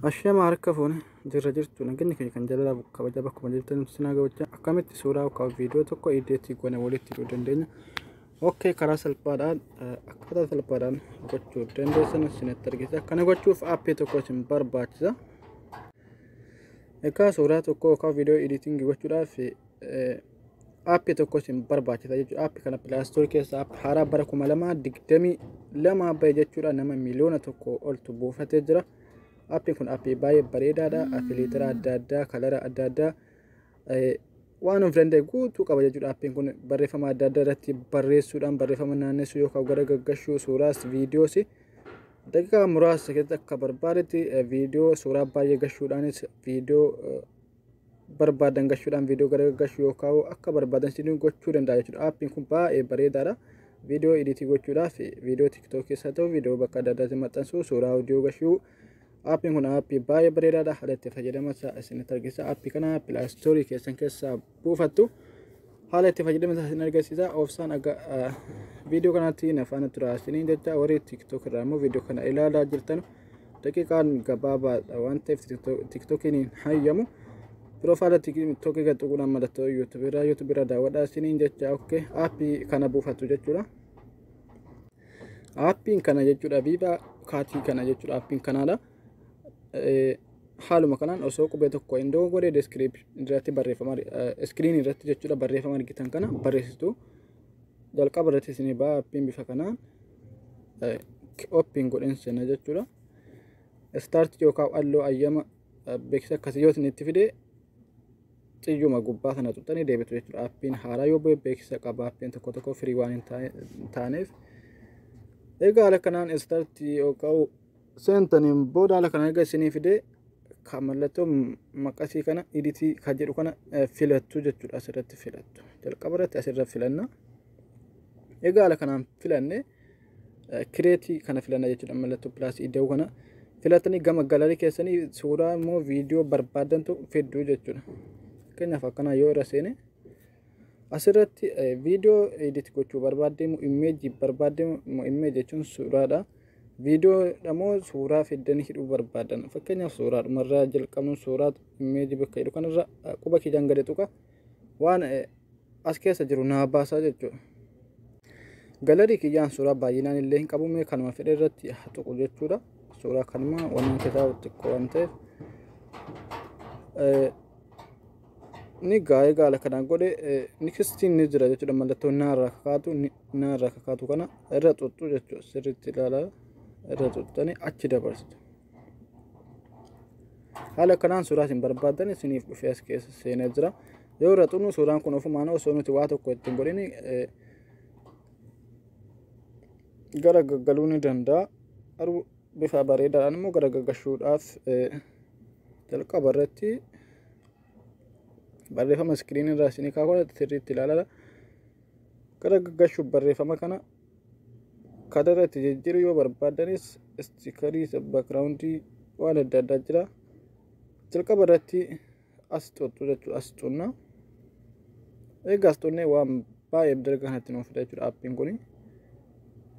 Ashama harka fuune jirra jirtu nageenya keenya kan jaalala kabaja bakkuma jirtan sinaa gabachaa akkamitti suuraa yookaan viidiyoo tokko idiitii goone walitti hidhuu dandeenya. Okay, karaa salphaadhaan akkaataa salphaadhaan gochuu dandeessan isinitti argisiisa. Akkana gochuuf aappii tokko isin barbaachisa. Egaa suuraa tokko yookaan viidiyoo editingii gochuudhaaf aappii tokko isin barbaachisa jechuudha. Aappii kana Play Store keessa aappii haaraa bara 2022 bahe jechuudha. Nama miliyoona 1 oltu buufatee jira. Aappiin kun aappii baay'ee bareedaadha. Filter adda addaa, color adda addaa waan of danda'e guutuu qaba jechuudha. Aappiin kun barreeffama adda addaa irratti barreessuudhaan barreeffama naannessuu yookaan gara gaggashuu suuraas viidiyoos daqiiqaa muraasa keessatti akka barbaadetti viidiyoo suuraa baay'ee gashuudhaanis viidiyoo barbaadan gashuudhaan viidiyoo gara gaggashuu yookaan akka barbaadan isin gochuu danda'a jechuudha. Aappiin kun baay'ee bareedaadha. Viidiyoo edit gochuudhaaf viidiyoo TikTok keessa ta'u viidiyoo bakka adda addaatti maxxansuu suuraa audio gashuu aappiin kun aappii baay'ee bareedaadha. Haala itti fayyadama isaa isinitti argisiisa. Aappii kana Play Store keessan keessaa buufattu. Haala itti fayyadama isaa isin argisiisa. Obsaan aga viidiyoo kanatti na faana tura isiniin jecha. Warri TikTok irraa immoo viidiyoo kana ilaalaa jirtan daqiiqaan gabaabaadha waan ta'eef TikTokiin hin hayyamu. Profile TikTokii gad tuquudhaan mallattoo YouTube irraa daawwadhaa isiniin jecha. Okay, aappii kana buufattu jechuudha. Aappiin kana jechuudha, VivaCut kana jechuudha, aappiin kanaadha. Haaluma kanaan osoo qubee tokko hin dogoggoree description irratti barreeffama screen irratti jechuudha barreeffama argitan kana barreessitu. Jalqaba irratti isinii ba'a aappiin bifa kanaan open godhin seena jechuudha. Start yookaan allow ayyama beeksisa akkasii yoo isinitti fide xiyyuma gubbaa sana tuqxanii deebitu jechuudha. Aappiin haaraa yoo bu'e beeksisa qaba. Aappiin tokko tokko firii waan hin taaneef. Egaa haala kanaan start yookaan seentaniin booda haala kanaan egaa isinii fide kan mallattoo maqasii kana edit kan jedhu kana filattu jechuudha. Asirratti filattu. Jalqaba irratti asirra filanna. Egaa haala kanaan filanne create kana filanna jechuudha. Mallattoo plus iddoo kana filatanii gama gallery keessanii suuraa immoo viidiyoo barbaadantu fidduu jechuudha. Fakkeenyaaf akkanaa yoo irra seene asirratti viidiyoo edit gochuu barbaadde immoo image barbaadde immoo image jechuun suuraadha. Viidiyoo immoo suuraa fiddanii hidhuu barbaadan. Fakkeenyaaf suuraadhumarraa jalqabnu suuraa image bakka hidhu kanarra quba kiyyaan gadi tuqa waan as keessa jiru naa baasaa jechuudha. Gallery kiyyaan suuraa baay'inaan illee hin qabu, mee kanuma fedhe irratti haa tuqu jechuudha. Suuraa kanuma wannan keessaa xiqqoo waan ta'eef. Ni gaa'ee gaala kanaan godhe nextiin ni jira jechuudha. Mallattoo naarraa kakaatu naarraa kakaatu kana irra xuxxu jechuudha. Sirriitti ilaalaa irra xuxxanii achi dabarsitu. Haala kanaan suuraa isin barbaadan isiniif dhufee as keessa seenee jira. Yoo irra xunnu suuraan kun ofumaan osoo nuti waa tokko ittiin godhin gara gaggaluu ni danda'a. Garuu bifa bareedaadhaan immoo gara gaggashuudhaaf jalqaba irratti barreeffama screen irraa isinii kaa'u sirriitti ilaalaa. Gara gaggashuuf barreeffama kana color itti jijjiiruu yoo barbaadanis sticker, background waan adda addaa jira. Jalqaba irratti as xuxxu jechuudha, as xunna. Egaa as xunnee waan baay'ee darga kanatti nuuf fida jechuudha aappiin kuni.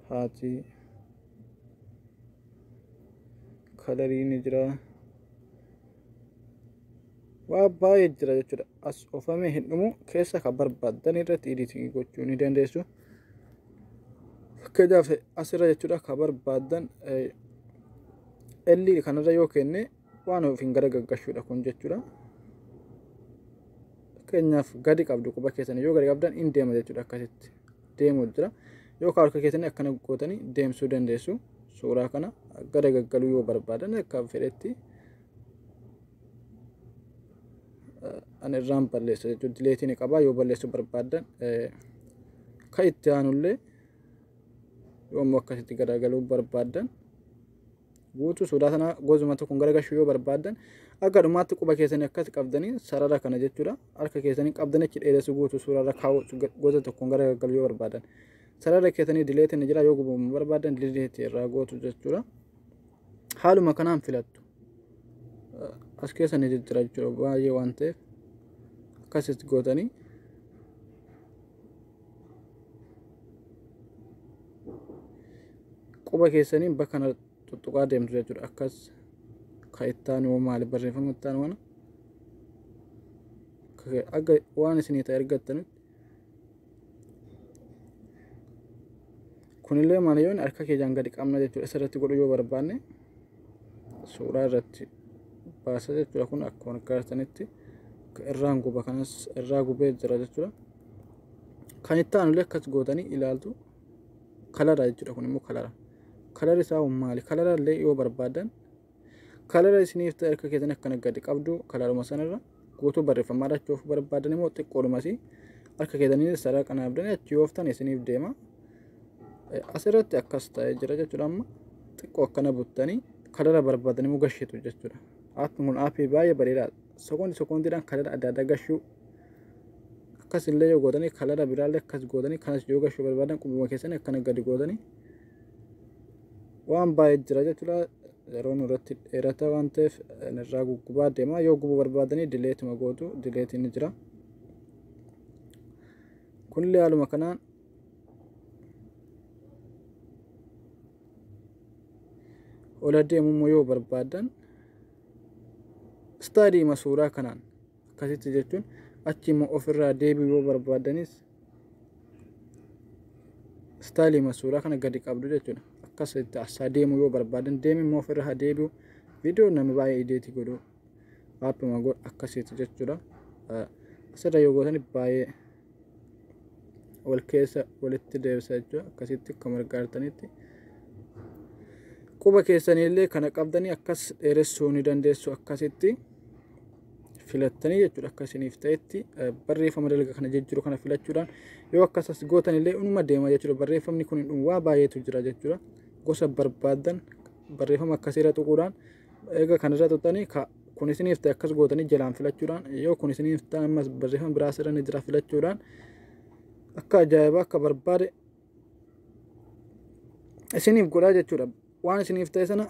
Haati color ni jira. Waa baay'ee jira jechuudha. As oofamee hin dhumu, keessa kan barbaadan irratti editing gochuu ni dandeessu. Fakkeenyaaf asirra jechuudha kan barbaadan L kanarra yoo kenne waan ofiin gara gaggashuudha kun jechuudha. Fakkeenyaaf gadi qabdu quba keessanii yoo gadi qabdan in deema jechuudha, akkasitti deemuu jira. Yookaan harka keessanii akkana gootanii deemsuu dandeessu. Suuraa kana gara gaggaluu yoo barbaadan akka fedhetti ani irraan balleessa jechuudha. Delete ni qaba yoo balleessuu barbaadan kan itti aanullee yoo immoo akkasitti garagaluu barbaadan guutuu suuraa sana gosuma tokkoon garagashuu yoo barbaadan akka dhumaatti quba keessanii akkas qabdanii sarara kana jechuudha harka keessanii qabdanii achi dheeressuu guutuu suuraa irra kaa'uu gosa tokkoon garagaluu yoo barbaadan sarara keessanii delete ni jira, yoo gubamuu barbaadan delete irraa gootu jechuudha. Haaluma kanaan filattu. As keessa ni jijjiira jechuudha baay'ee waan ta'eef akkasitti gootanii quba keessanii bakka kana tuttuqaa deemtu jechuudha. Akkas Kan itti aanu maali? Barreeffama itti aanu kana akka waan isinii ta'e argattanitti. Kunillee maali yoon harka keenyaan gadi qabna jechuudha. Isarratti godhuu yoo barbaanne suuraa irratti baasa jechuudha. Kun akkuma argattanitti irraan guba, kanas irraa gubee jira jechuudha. Kan itti aanullee akkas gootanii ilaaltu, color jechuudha. Kun immoo color. Colorri isaa maali? Color illee yoo barbaadan color isiniif ta'e harka keessan akkana gadi qabdu, coloruma sanarra guutuu barreeffamaa irratti yoo barbaadan immoo xiqqoodhumasii harka keessanii sarara qanaabdanii achi yooftan isiniif deema. Asirratti akkas ta'ee jira jechuudha. Amma xiqqoo akkana buttanii color barbaadan immoo gashitu jechuudha. Aappiin kun aappii baay'ee bareedaadha. Sekoondii sekoondiidhaan color adda addaa gashuu, akkasillee yoo gootanii color biraallee akkas gootanii, kanas yoo gashuu barbaadan qubuma keessanii akkana gadi gootanii waan baay'ee jira jechuudha. Yeroon irratti dheerata waan ta'eef irraa guggubaa deema. Yoo gubuu barbaadanii deletuma gootu, deleteiin ni jira. Kunillee haaluma kanaan ola deemu immoo yoo barbaadan istaadiima suuraa kanaan akkasitti jechuun, achi immoo ofirraa deebi'uu yoo barbaadanis istaayiliima suuraa kana gadi qabdu jechuudha. Akkasitti asaa deemuu yoo barbaadan deemi immoo ofirraa haa deebi'u. Viidiyoo namni baay'ee edit godhu aappima godhu akkasitti jechuudha. Asirra yoo gootan baay'ee wal keessa walitti deebisa jechuudha. Akkasitti akkuma argattanitti quba keessaniillee kana qabdanii akkas dheeressuu ni dandeessu, akkasitti filattanii jechuudha. Akka isiniif ta'etti barreeffama dalga kana jijjiiru kana filachuudhaan yoo akkas as gootan illee unuma deema jechuudha. Barreeffamni kun waa baay'eetu jira jechuudha. Gosa barbaadan barreeffama akkasiirra tuquudhaan, eega kanarra tuqxanii kun isiniif ta'e akkas gootanii jalaan filachuudhaan, yoo kun isiniif ta'e ammas barreeffama biraas irra ni jira, filachuudhaan akka ajaa'ibaa akka barbaade isiniif godhaa jechuudha. Waan isiniif ta'e sana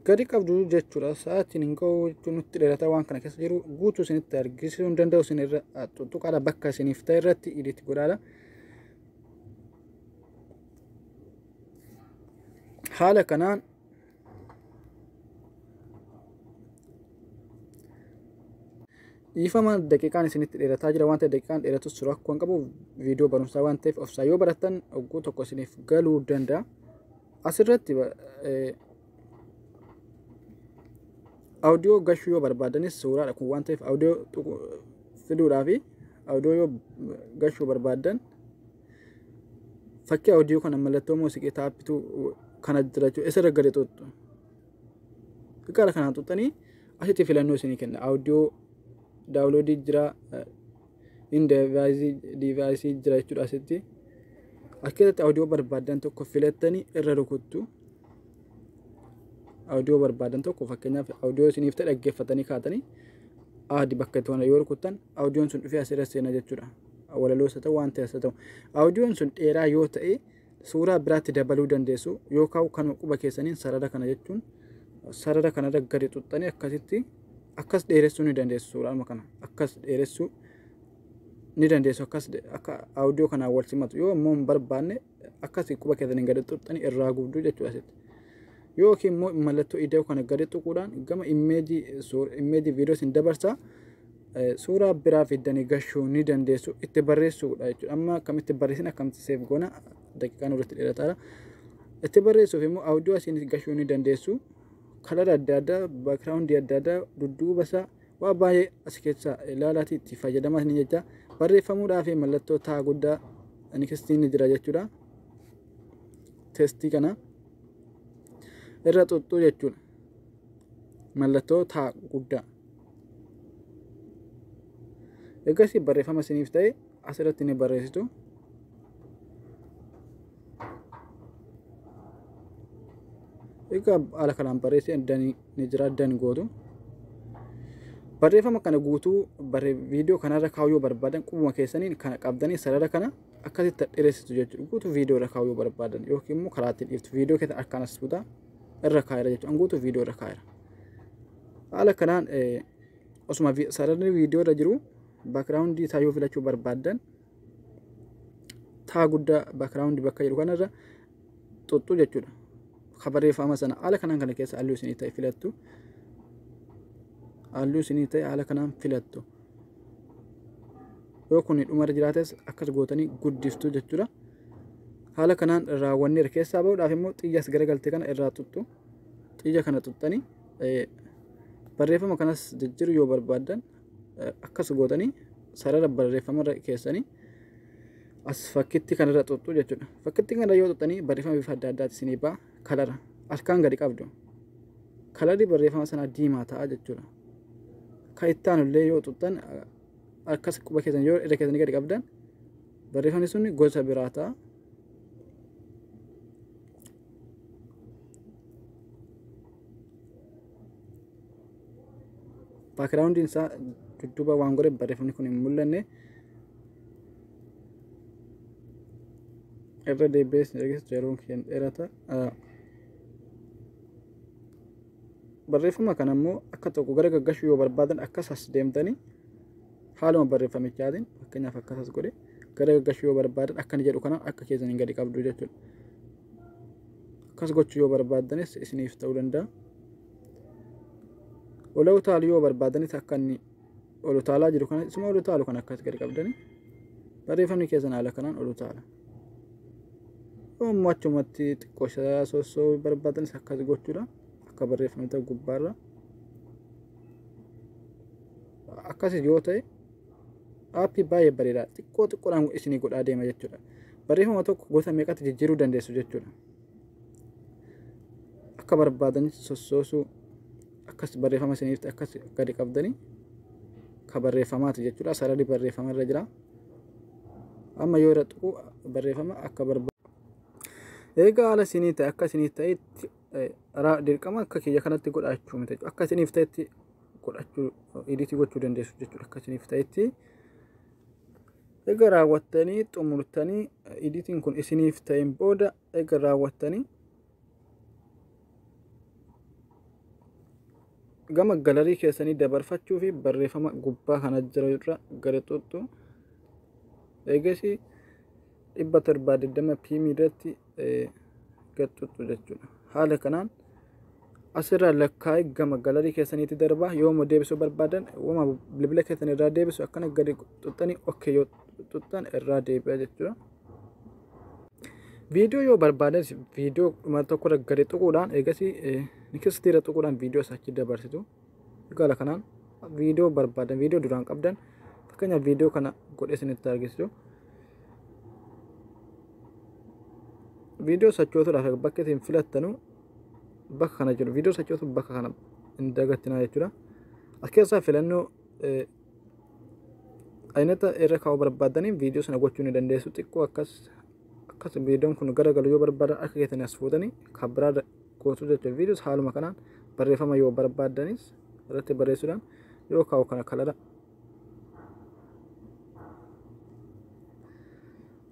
gadi qabdu jechuudha. Sa'aatiin hin ga'u jechuun nutti dheerata, waan kana keessa jiru guutuu isinitti argisiisuu hin danda'u. Isin irra tuttuqaadha, bakka isiniif ta'e irratti edit godhaadha. Haala kanaan dhiifama, daqiiqaan isinitti dheerataa jira waan ta'eef, daqiiqaan dheeratus rakkoo hin qabu, viidiyoo barumsaa waan ta'eef obsaa yoo barattan ogguu tokko isiniif galuu danda'a. Asirratti audio gashuu yoo barbaadanis suuraadha kun waan ta'eef, audio fiduudhaa fi audio yoo gashuu barbaadan fakkii audio kana mallattoo muuziqii taappituu kana jira jechuudha. Isarra gadi xuxxu. Xiqqaadha kanaan xuxxanii asitti filannoo isinii kenna. Audio download jira, in device jira jechuudha asitti. As keessatti audio barbaadan tokko filattanii irra rukuttu. Audio barbaadan tokko, fakkeenyaaf audio isiniif ta'e dhaggeeffatanii kaatanii aadi bakka itti yoo rukuttan audioon sun dhufee asirra seena jechuudha. Walaloo isa ta'u, waan ta'e isa ta'u. Audioon sun dheeraa yoo ta'e suuraa biraatti dabaluu dandeessu, yookaan kan quba keessaniin sarara kana jechuun sarara kanarra gadi xuxxanii akkasitti akkas dheeressuu ni dandeessu. Suuraa kana akkas dheeressuu ni dandeessu, akkas akka audio kanaan wal simatu. Yoo immoo hin barbaanne akkasii quba keessaniin gadi xuxxanii irraa gubduu jechuudha asitti. Yookiin immoo mallattoo ida'uu kana gadi tuquudhaan gama image viidiyoo isin dabarsa, suuraa biraa fiddanii gashuu ni dandeessu, itti barreessuudha jechuudha. Amma akkamitti barreessina, akkamitti save goona? Daqiiqaan irratti dheerataadha. Itti barreessuuf immoo audio asiin gashuu ni dandeessu. Color adda addaa, background adda addaa, dudduuba isaa waa baay'ee as keessa ilaalaatii itti fayyadamaa ni jecha. Barreeffamuudhaaf mallattoo taa guddaa nextiin ni jira jechuudha. Text kana irra xuxxuu jechuudha. Mallattoo taa guddaa. Egasii barreeffama isiniif ta'e asirratti ni barreessitu. Egaa haala kanaan barreessee done ni jira, done gootu. Barreeffama kana guutuu viidiyoo kanarra kaa'uu yoo barbaadan qubuma keessaniin kana qabdanii sarara kana akkasitti dheeressitu jechuudha. Guutuu viidiyoo irra kaa'uu yoo barbaadan yookiin immoo karaa ittiin dhiiftu viidiyoo keessa harkaan as butaa irra kaa'eera jechuudha. Guutuu viidiyoo irra kaa'eera. Haala kanaan osuma sararri viidiyoo irra jiru background isaa yoo filachuu barbaaddan taa guddaa background bakka jedhu kanarra xuxxuu jechuudha. Barreeffama sana haala kanaan kana keessa halluu isinii ta'e filattu. Halluu isinii ta'e haala kanaan filattu. Yoo kun dhumarra jiraates akkas gootanii guddiftu jechuudha. Haala kanaan raawwanneera. Keessaa bahuudhaaf immoo xiyya as garagaltee kana irraa xuxxu. Xiyya kana xuxxanii barreeffama kanas jijjiiruu yoo barbaaddan akkas gootanii sarara barreeffamarra keessanii as fakkitti kanarra xuxxu jechuudha. Fakkitti kanarra yoo xuxxanii barreeffama bifa adda addaati isinii ba'a. Color harkaan gadi qabdu. Colorri barreeffama sanaa diimaa ta'a jechuudha. Kan itti aanullee yoo xuxxan akkas quba keessan yoo irra keessanii gadi qabdan barreeffamni sun gosa biraa ta'a. Backgroundiin isaa dudduuba waan godheef barreeffamni kun hin mul'anne. Irra deebi'ee isin argisiisu yeroon keenya dheerata. Barreeffama kana immoo akka tokko gara gaggashuu yoo barbaadan akkas as deemtanii haaluma barreeffamichaatiin, fakkeenyaaf akkas as godhe, gara gaggashuu yoo barbaadan akka inni jedhu kanaan akka keessaniin gadi qabdu jechuudha. Akkas gochuu yoo barbaadanis isiniif ta'uu danda'a. Ola utaaluu yoo barbaadanis akka inni ol utaalaa jiru kana, isuma ol utaalu kan akkas gadi qabdanii barreeffamni keessan haala kanaan ol utaala. Yommuu achumatti xiqqoo isaa sossoo barbaadanis akkas gochuudha. Akka barreeffamni ta'u gubbaarra. Akkas yoo ta'e aappii baay'ee bareedaa xiqqoo xiqqoodhaan isinii godhaa deema jechuudha. Barreeffama tokko gosa meeqatti jijjiiruu dandeessu jechuudha. Akka barbaadanis sossoosuu akkas barreeffama isiniif akkas gadi qabdanii ka barreeffamaati jechuudha. Sararri barreeffama irra jira. Amma yoo irra tuqu barreeffama akka barbaadu. Egaa haala isinii ta'e akka isinii ta'etti, dirqama akka kiyya kanatti godhachuu miti, akka isiniif ta'etti godhachuu, edit gochuu dandeessu jechuudha, akka isiniif ta'etti. Egaa raawwattanii xumurtanii editiin kun isiniif ta'een booda, egaa raawwattanii gama gallery keessanii dabarfachuu fi barreeffama gubbaa kana jiru irra gadi xuxxu. Eegasii 720 p irratti gad xuxxu jechuudha. Haala kanaan asirraa lakkaa'ee gama gallery keessaniitti darba. Yooma deebisuu barbaadan, yooma bilbila keessan irraa deebisu, akkana gadi xuxxanii okay yoo xuxxan irraa deebi'a jechuudha. Viidiyoo yoo barbaadan viidiyoo dhuma tokko irra gadi tuquudhaan eegasii next irra tuquudhaan viidiyoo isa achi dabarsitu. Haala kanaan viidiyoo barbaadan, viidiyoo duraan qabdan, fakkeenyaaf viidiyoo kana godhee isinitti argisiisu. Viidiyoo sochootuudhaaf bakka isin filattanu bakka kana jiru. Viidiyoo sochootu bakka kana hin dagattinaa jechuudha. As keessaa filannoo aynata irra kaa'uu barbaadaniin viidiyoo sana gochuu ni dandeessu. Xiqqoo akkas akkas viidiyoon kun garagalu yoo barbaadan akka keessanii as fuutanii kan biraa gootu jechuudha. Viidiyoos haaluma kanaan barreeffama yoo barbaadanis irratti barreessuudhaan yoo kaa'u kana color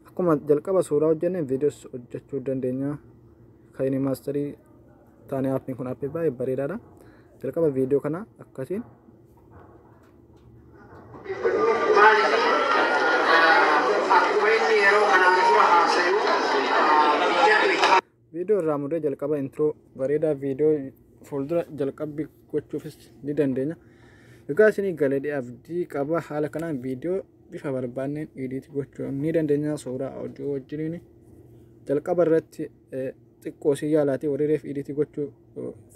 akkuma jalqaba suuraa hojjenneen viidiyoos hojjechuu dandeenya. KineMaster taanee aappiin kun aappii baay'ee bareedaadha. Jalqaba viidiyoo kana akkasiin Maaliif akkuma inni yeroo kanaan dura haasayu biyya viidiyoo irraa murree jalqaba intro bareedaa viidiyoo fuuldura jalqabbii gochuufis ni dandeenya. Egaa isinii galee abdii qaba. Haala kanaan viidiyoo bifa barbaanneen edit gochuu ni dandeenya, suuraa audio wajjiniin. Jalqaba irratti xiqqoo si yaalaati, warri reef edit gochuu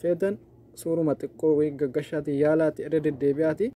feetan suuruma xiqqoo wayii gaggashaatii yaalaati irra deddeebi'aati.